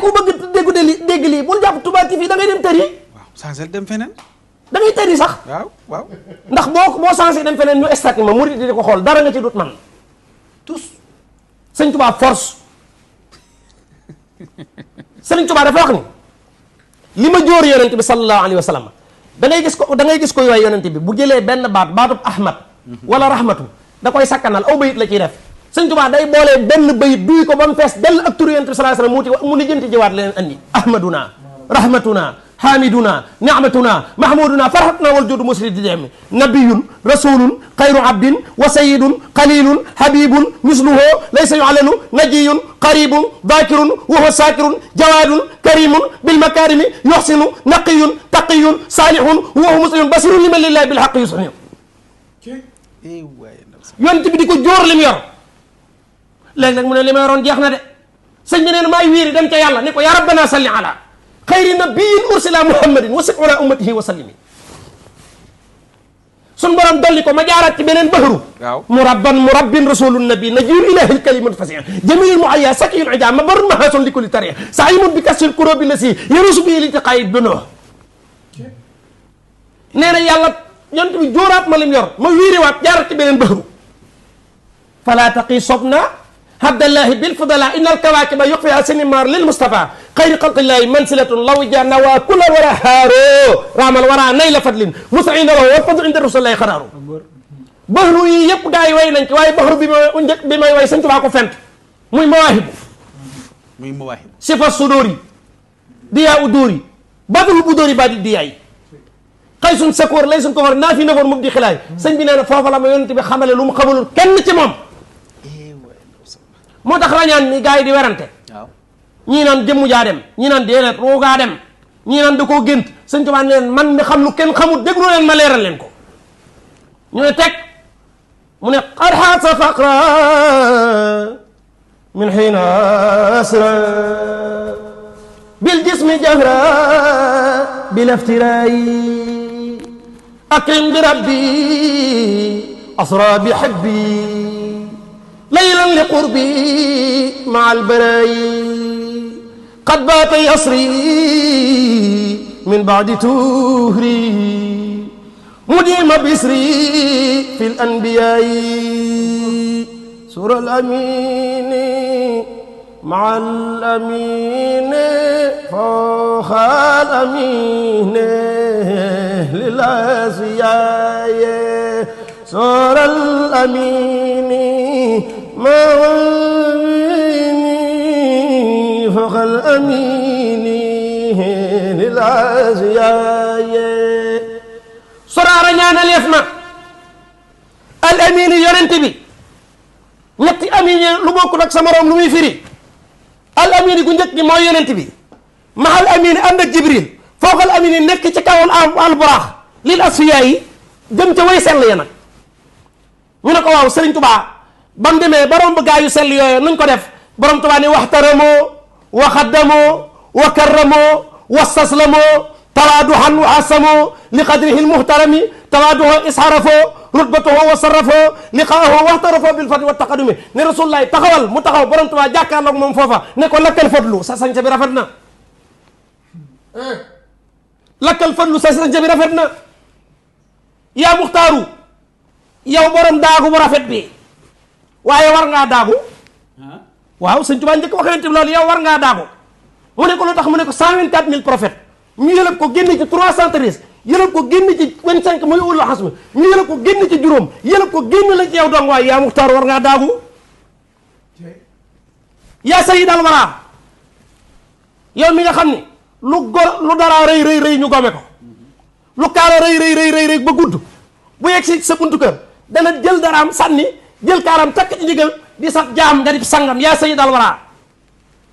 ku bëgg dégg lii bul jàpp Touba TV da ngay dem tëri. waaw changé dem feneen. da ngay tëri sax. waaw. ndax boo changé dem feneen ñu estat ma murid di ko xool dara nga ci dut man tous sëñ Touba force sëñ Touba dafa wax ni li ma jóor yonent bi sallallahu alayhi wa sallam da ngay gis ko yooyu yonent bi bu jëlee benn baatub ahmad wala rahmatu da koy sakkanal aw bayit la ciy def sëñ Touba day boolee benn bayit duy ko ba mu fees dell ak turu yonent bi sallallahu alayhi wa sallam mu lijjanti jiwaat leen andi ahmaduna rahmatuna hamiduna ni'matuna mahmuduna farhatuna wal judu musrid dem nabiyun rasulun xayru abdin wa sayyidun qalilun habibun misluhu laysa yu'lanu najiyun qaribun dhakirun wa huwa sakirun jawadun karimun bil makarimi yuhsinu naqiyun taqiyun salihun wa huwa muslimun basirun liman lillahi bil haqqi yusni yonent bi di ko jóor li mu yor léegi nag mu ne li ma yoroon jeex na de sëñ bi nee na maay wiiri dem ca yàlla ne ko ya rabbana salli ala xayri nabiyin ursila muhammadin wa salli ala ummatihi wa sallimi sun borom dolli ko ma jaaraat ci beneen bahru murabbin rasulun nabi najiyul ilahil kalimatu fasiha jamilul muayya sakiyul ija ma barun mahason li kulli tariya saimun bi kasfil kurobi la si yarusu bi li tiqayi dunoo nee na yàlla yonent bi jóoraat ma lim yor ma wiiriwaat jaaraat ci beneen bahru fala taqi sobna abdallahi bil fudala innal kawakiba yuqfiha sinimar lil mustafa xayri xalqillahi mansilatun law janna wa kula wara haaro ramal wara nay la fadlin musaina lahu wal fadlu inda rasulillahi xaraaru baxru yi yëpp gaa yi way nañ ci waaye baxru bi may way sëñ Tuubaa ko fent muy mawaahibu sifa sudóori diyaa u dóori badul bu dóori ba di diyaay xay suñ sakoor lay suñ ko war naa fi nafoor mub di xilaay sëñ bi nee na foofa la ma yonent bi xamale lu mu xamalul kenn ci moom moo tax rañaan ni gars yi di werante ñii naan jëmmu jaa dem ñii naan déedéet roogaa dem ñii naan da koo gént sëñ Tuubaa ne leen man mi xam lu kenn xamul déglu leen ma leeral leen ko ñu ne teg mu ne qad xaasa faqra min xiina asra bil jismi jahra bil iftiraayi akrim bi rabbi asra bi habbi ليلا لقربي مع البراي قد بات يصري من بعد تهري مديم بسري في الأنبياء سور الأمين مع الأمين فوق الأمين للأسياء سور الأمين مع الأمين فوق الأمين للأسياء سرار ñaanal yef ma al amin yonent bi ñetti amin lu bokkul ak sa morom lu muy firi al amin gu njëkk gi mooy yonent bi mahal amin ànd ak jibril fooxal amin nekk ci kawoon al buraax lil asfiya yi jëm ca way sell ya nag ñu ne ko waaw Sëriñ Tuubaa ba mu demee ba romb gaa yu sell yooyu nuñ ko def borom Tuubaa ni waxtaramoo wa xaddamoo wa karramoo wastaslamoo tawaaduhan wa asamoo li qadrihi lmuhtarami tawaaduhu isharafoo rutbatuhu wa sarrafoo liqaahu waxtarafoo bil fadli wa taqadumi ne rasulullahi taxawal mu taxaw borom Tuubaa jàkkaarloog moom foofa ne ko lakkal fadlu sa sañca bi rafet na lakkal fadlu sa sañca bi rafet na yaa muxtaaru yow borom daagu bu rafet bi waaye war ngaa daagu waaw sëñ Tuubaa njëkk wax yonent bi loolu yow war ngaa daagu mu ne ko lu tax mu ne ko 124000 prophètes ñu yëlëb ko génn ci 313 yëlëb ko génn ci 25 muy ulul xasmi ñu yëlëb ko génn ci juróom yëlëb ko génn la ci yow dong waaye yaa muxtaar war ngaa daagu yaa sayyid al wara yow mi nga xam ni lu dara rëy rëy rëy ñu gome ko lu kaala rëy rëy rëy rëy ba gudd bu yegg si sa buntu kër dana jël daraam sànni jël kaaram takk ci ndigal di sax jaam nga di sangam yaa sayyid al wara